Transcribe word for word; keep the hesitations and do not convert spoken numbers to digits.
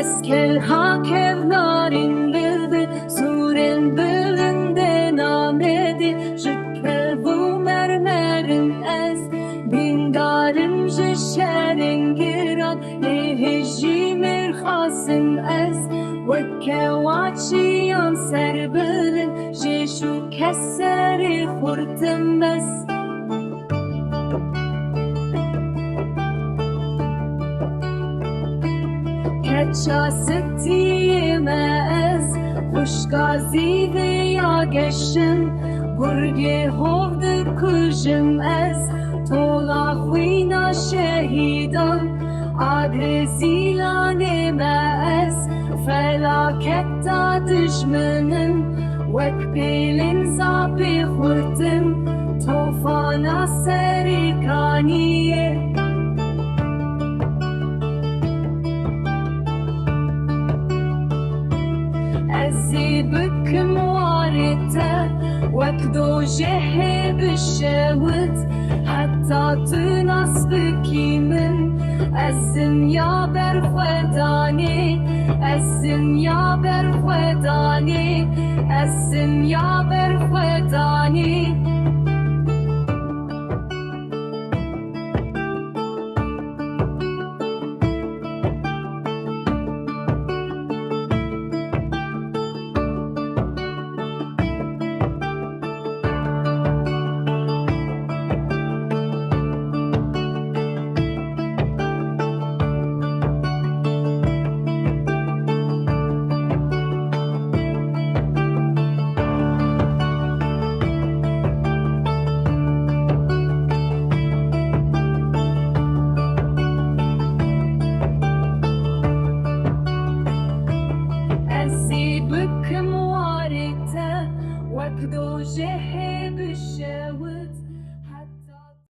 Ez kelha kevnarên bildi, zûrên bilindê namedê, ji kev û mermerin ez bîndarim ji şerên giran, lê hêjî mêrxasim ez, wek kewaçiyan serbilind, jêş û keserê xurtim ez. Keça sitiyê me ez, xwişka zîvê ya geşim, gurgê hov dikujim ez, tola xwîna şehîdan, adrê zîlanê me ez, felaketa dijminim, wek pêlên zapê xurtim, tofana serê kaniyê. Ez ê bikim warê te, wek dojehê bişewit, heta tu nas bikî min. Ez im ya berxwedanê, ez im ya berxwedanê, ez im ya berxwedanê. Ez ê bikim warê te, wek dojeh